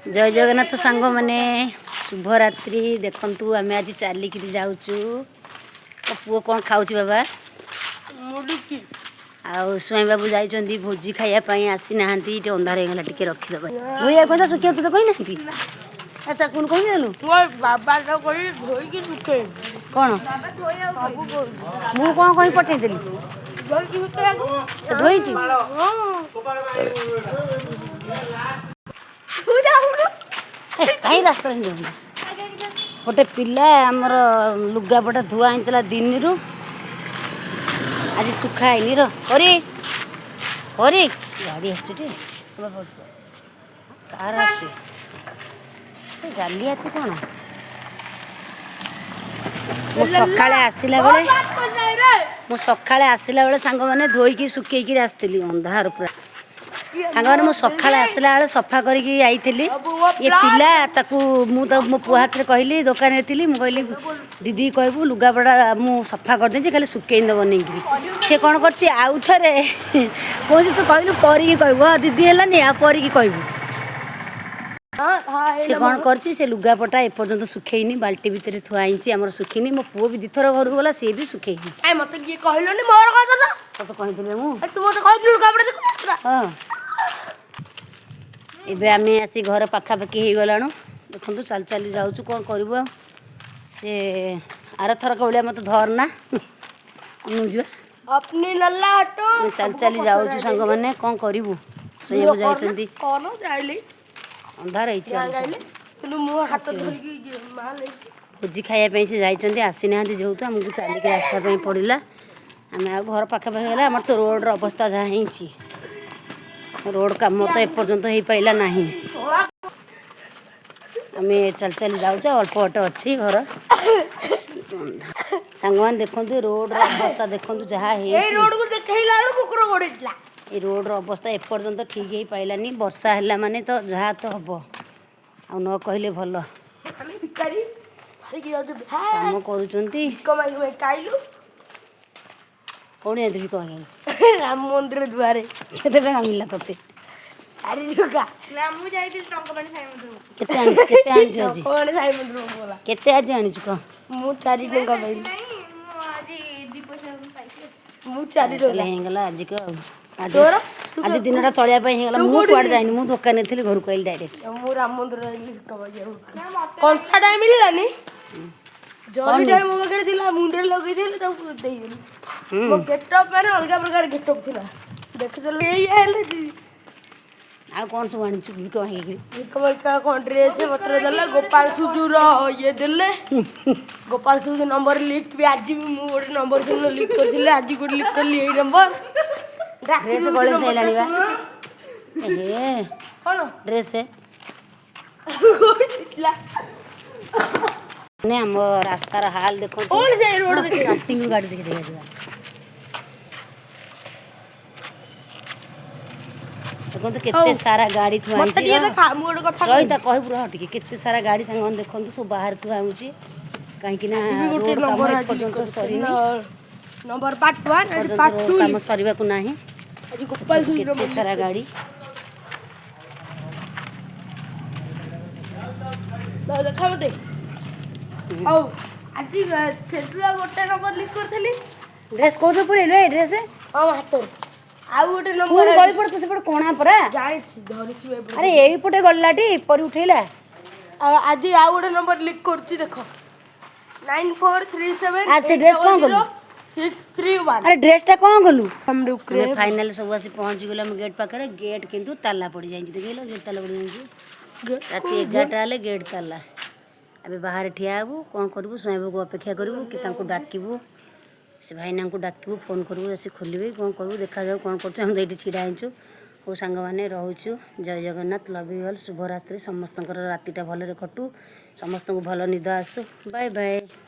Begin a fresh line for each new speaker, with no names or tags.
ଜୟ ଜଗନ୍ନାଥ ସାଙ୍ଗମାନେ, ଶୁଭରାତ୍ରି। ଦେଖନ୍ତୁ, ଆମେ ଆଜି ଚାଲିକିରି ଯାଉଛୁ। ମୋ ପୁଅ କ'ଣ ଖାଉଛି ବାବା?
ମୁଡୁକି।
ଆଉ ସ୍ୱାଇଁ ବାବୁ ଯାଇଛନ୍ତି ଭୋଜି ଖାଇବା ପାଇଁ, ଆସିନାହାନ୍ତି। ଟିକେ ଅନ୍ଧାର ହେଇଗଲା, ଟିକେ ରଖିଦେବା। ଧୋଇବାକୁ କଥା, ଶୁଖିବାକୁ ତ କହିନାହାନ୍ତି। ଆଚ୍ଛା, କ'ଣ କହିଦେଲୁ?
ମୋ ବାବା ତ କହିଲି ଧୋଇକି ଶୁଖେଇବି।
କ'ଣ?
ସବୁ।
ମୁଁ କ'ଣ କହି ପଠେଇଦେଲି?
ଧୋଇକି ଶୁଖେଇବାକୁ।
ସେ ଧୋଇଛି।
ତୁ ଯାଉନୁ।
ଏ, କାହିଁ ରାସ୍ତାରେ ହିଁ ଯାଉନି। ଗୋଟେ ପିଲା ଆମର ଲୁଗାପଟା ଧୁଆ ହେଇଥିଲା ଦିନରୁ, ଆଜି ଶୁଖା ହେଇନି। ର ହରି ହରି, ଗାଡ଼ି ଆସୁଛି ଟି। କାର ଆସୁଛି। ଏ ଜାଲିଆତି କ'ଣ? ମୁଁ ସକାଳେ ଆସିଲା ବେଳେ ସାଙ୍ଗମାନେ ଧୋଇକି ଶୁଖେଇକିରି ଆସିଥିଲି। ଅନ୍ଧାର ପୁରା। ସାଙ୍ଗମାନେ, ମୁଁ ସକାଳେ ଆସିଲା ବେଳେ ସଫା କରିକି ଆଇଥିଲି। ଏ ପିଲା ତାକୁ ମୁଁ ତ ମୋ ପୁଅ ହାତରେ କହିଲି, ଦୋକାନରେ ଥିଲି, ମୁଁ କହିଲି, ଦିଦି କହିବୁ ଲୁଗାପଟା ମୁଁ ସଫା କରିଦେଇଛି, ଖାଲି ଶୁଖେଇ ଦେବ ନେଇକିରି। ସେ କ'ଣ କରିଛି? ଆଉ ଥରେ କହୁଛି, ତୁ କହିଲୁ କରିକି କହିବୁ। ହଁ, ଦିଦି ହେଲାନି, ଆଉ କରିକି କହିବୁ। ସେ କ'ଣ କରିଛି? ସେ ଲୁଗାପଟା ଏପର୍ଯ୍ୟନ୍ତ ଶୁଖେଇନି, ବାଲ୍ଟି ଭିତରେ ଥୁଆ ହେଇଛି ଆମର, ଶୁଖିନି। ମୋ ପୁଅ ବି ଦୁଇଥର ଘରକୁ ଗଲା, ସିଏ ବି ଶୁଖେଇନି।
କାଇଁ, ମତେ କିଏ କହିଲନି? ମୋର କଥା ତ।
ତତେ କହିଥିଲି ମୁଁ।
ତୁ ମତେ କହିଥିଲୁ ଲୁଗାପଟା ଦେଖ।
ହଁ, ଏବେ ଆମେ ଆସି ଘର ପାଖାପାଖି ହେଇଗଲାଣୁ। ଦେଖନ୍ତୁ, ଚାଲି ଚାଲି ଯାଉଛୁ, କ'ଣ କରିବୁ ଆଉ? ସେ ଆରଥରକ ଭଳିଆ ମୋତେ ଧରନା, ମୁଁ ଯିବା।
अपनी ଲଲ୍ଲା ଅଟୋ।
ଆମେ ଚାଲି ଚାଲି ଯାଉଛୁ ସାଙ୍ଗମାନେ, କ'ଣ କରିବୁ? ଶୋଇବାକୁ ଯାଇଛନ୍ତି।
କଣ ଯାଇଲି?
ଅନ୍ଧାର ହେଇଛି ଆଉ।
ଗାଇଲେ କିନ୍ତୁ ମୁଁ ହାତ ଧରିକି ଇଏ ମା ନେଇକି।
ଭୋଜି ଖାଇବା ପାଇଁ ସେ ଯାଇଛନ୍ତି, ଆସିନାହାନ୍ତି ଯେହେତୁ ଆମକୁ ଚାଲିକି ଆସିବା ପାଇଁ ପଡ଼ିଲା। ଆମେ ଆଉ ଘର ପାଖାପାଖି ହେଲା। ଆମର ତ ରୋଡ଼ର ଅବସ୍ଥା ଯାହା ହେଇଛି, ରୋଡ଼ କାମ ତ ଏପର୍ଯ୍ୟନ୍ତ ହେଇପାରିଲା ନାହିଁ। ଆମେ ଚାଲି ଚାଲି ଯାଉଛୁ, ଅଳ୍ପ ବାଟ ଅଛି ଘର। ସାଙ୍ଗମାନେ, ଦେଖନ୍ତୁ, ରୋଡ଼ର ଅବସ୍ଥା ଦେଖନ୍ତୁ ଯାହା
ଏଇ
ହେଇଛି।
ରୋଡକୁ ଦେଖେଇଲା ବେଳକୁ କୁକୁର ଗୋଡେଇଥିଲା।
ଏଇ ରୋଡ଼ର ଅବସ୍ଥା ଏପର୍ଯ୍ୟନ୍ତ ଠିକ୍ ହେଇପାରିଲାନି। ବର୍ଷା ହେଲା ମାନେ ତ ଯାହା ତ ହବ, ଆଉ ନ କହିଲେ ଭଲ।
ଆମେ ଭିକାରୀ ଧରିକି ଯାଉଛୁ।
କାମ କରୁଛନ୍ତି।
ଭିକ ମାଗି ମାଗି ଖାଇଲୁ।
କୋଉଠି ଯାଇଥିଲୁ ଭିକ ମାଗିବାକୁ?
ରାମ ମନ୍ଦିର ଦୁଆରେ।
କେତେ ଟଙ୍କା ମିଳିଲା ତୋତେ?
4 ଟଙ୍କା।
ନା, ମୁଁ ଯାଇଥିଲି ଟଙ୍କପାଣି ସାଇ ମନ୍ଦିରକୁ।
କେତେ ଆଣିଛୁ? କେତେ ଆଣିଛୁ ଆଜି?
ଟଙ୍କପାଣି ସାଇ ମନ୍ଦିରକୁ ଗଲା।
କେତେ ଆଜି ଆଣିଛୁ କହ?
ମୁଁ 4 ଟଙ୍କା ପାଇଲି।
ନାଇଁ, ମୁଁ ଆଜି 2 ପଇସା ପାଇଛି।
ମୁଁ ଚାରି
ତାହେଲେ
ଟଙ୍କା
ହେଇଗଲା ଆଜିକୁ ଆଉ ଆଜି।
ତୋର?
ଆଜି ଦିନଟା ଚଳିବା ପାଇଁ ହେଇଗଲା।
ତୁ
ମୁଁ
କୋଉଠି?
କୁଆଡ଼େ ଯାଇନି, ମୁଁ ଦୋକାନରେ ଥିଲି, ଘରକୁ ଆଇଲି ଡାଇରେକ୍ଟ।
ମୁଁ ରାମ ମନ୍ଦିର ଯାଇଥିଲି ଭିକ ମାଗିବାକୁ। କଂସାଟା ମିଳିଲାନି, ଜରିଟା ମୋ ପାଖରେ ଥିଲା, ମୁଣ୍ଡରେ ଲଗେଇଥିଲି, ତାକୁ ଦେଇଦେଲି। ମୋ ଗେଟଅପ୍ ମାନେ ଅଲଗା ପ୍ରକାର ଗେଟଅପ୍ ଥିଲା, ଦେଖିଦେଲେ ଏଇଆ ହେଲେ।
ଆଉ କ'ଣ ସବୁ ଆଣିଛୁ ଭିକ ମାଗିକି?
ଭିକ ମାଗିକା କ'ଣ, ଡ୍ରେସ୍ ପତ୍ର ଦେଲେ, ଗୋପାଳ ସୁଜୁର ଇଏ ଦେଲେ, ଗୋପାଳ ସୁଜୁ ନମ୍ବର ଲିକ୍ ବି। ଆଜି ବି ମୁଁ ଗୋଟେ ନମ୍ବର ସେଦିନ ଲିକ୍ କରିଥିଲି, ଆଜି ଗୋଟେ ଲିକ୍ କଲି ଏଇ ନମ୍ବର।
ଡ୍ରେସ୍ ଗଳେଇ ସାରିଲାଣି ବା, ଏହେ।
କ'ଣ?
ଡ୍ରେସ୍।
ଥିଲା।
ମାନେ ଆମ ରାସ୍ତାର ହାଲ ଦେଖନ୍ତୁ।
କଣ ସେ ରୋଡ ଦେଖି?
ଷ୍ଟାର୍ଟିଂରୁ ଗାଡ଼ି ଦେଖି ଦେଖାଯିବା। ଦେଖନ୍ତୁ, କେତେ
ହଉ।
ସାରା ଗାଡ଼ି ଥୁଆ
ମତେ
ହେଇଛି।
ଟିକେ ଦେଖା, ମୁଁ ଗୋଟେ କଥା
ରହିତା, କହିବୁ, ରହ ଟିକେ। କେତେ ସାରା ଗାଡ଼ି ସାଙ୍ଗମାନେ ଦେଖନ୍ତୁ, ସବୁ ବାହାରେ ଥୁଆ ହେଉଛି, କାହିଁକି ନା
ବି ଗୋଟେ
ରୋଡ଼ କାମ
ନମ୍ବର
ଏପର୍ଯ୍ୟନ୍ତ ସରିନି।
ନମ୍ବର ପାର୍ଟ 1 ଆଜି।
ଏପର୍ଯ୍ୟନ୍ତ
ପାର୍ଟ
ରୋଡ଼
2।
କାମ ସରିବାକୁ ନାହିଁ।
ଆଜି ଗୋପାଳ ସୁଜୁ
କେତେ ସାରା ଗାଡ଼ି।
ଦେଖା ମତେ। ହଉ, ଆଜି ସେଦିନ ଗୋଟେ ନମ୍ବର ଲିକ୍ କରିଥିଲି।
ଡ୍ରେସ୍ କୋଉଥିରେ ପୁରେଇଲୁ ଏ ଡ୍ରେସ୍?
ହଁ, ହାତରେ। ଆଉ ଗୋଟେ
ପୁଣି
ନମ୍ବର।
ଗଳି ପଡ଼େ ତ ସେପଟେ କଣା ପରା।
ଜାଣିଛି, ଧରିଛି ଏପଟେ।
ଆରେ, ଏଇପଟେ ଗଲାଟି ପରି ଉଠେଇଲା।
ଆଉ ଆଜି ଆଉ ଗୋଟେ ନମ୍ବର ଲିକ୍ କରୁଛି, ଦେଖ, 9437।
ଆ, ସେ dress କଣ କଲୁ?
631।
ଆରେ, ଡ୍ରେସଟା କ'ଣ କଲୁ? ଆମେ ଫାଇନାଲ ସବୁ ଆସି ପହଞ୍ଚିଗଲୁ ଆମ ଗେଟ୍ ପାଖରେ। ଗେଟ୍ କିନ୍ତୁ ତାଲା ପଡ଼ିଯାଇଛି। ଦେଖିଲ, ଗେଟ୍ ତାଲା ପଡ଼ିଯାଇଛି। ରାତି 11ଟା ହେଲେ ଗେଟ୍ ତାଲା। ଏବେ ବାହାରେ ଠିଆ ହେବୁ, କ'ଣ କରିବୁ? ସ୍ୱାଇଁବାବୁକୁ ଅପେକ୍ଷା କରିବୁ କି ତାଙ୍କୁ ଡାକିବୁ, ସେ ଭାଇନାଙ୍କୁ ଡାକିବୁ, ଫୋନ୍ କରିବୁ, ଆସି ଖୋଲିବେ? କ'ଣ କରିବୁ? ଦେଖାଯାଉ କ'ଣ କରୁଛୁ। ଆମେ ତ ଏଇଠି ଛିଡ଼ା ହେଇଛୁ। ହଉ ସାଙ୍ଗମାନେ, ରହୁଛୁ। ଜୟ ଜଗନ୍ନାଥ, ଲଭ୍ you all, ଶୁଭରାତ୍ରି। ସମସ୍ତଙ୍କର ରାତିଟା ଭଲରେ କଟୁ, ସମସ୍ତଙ୍କୁ ଭଲ ନିଦ ଆସୁ। Bye bye.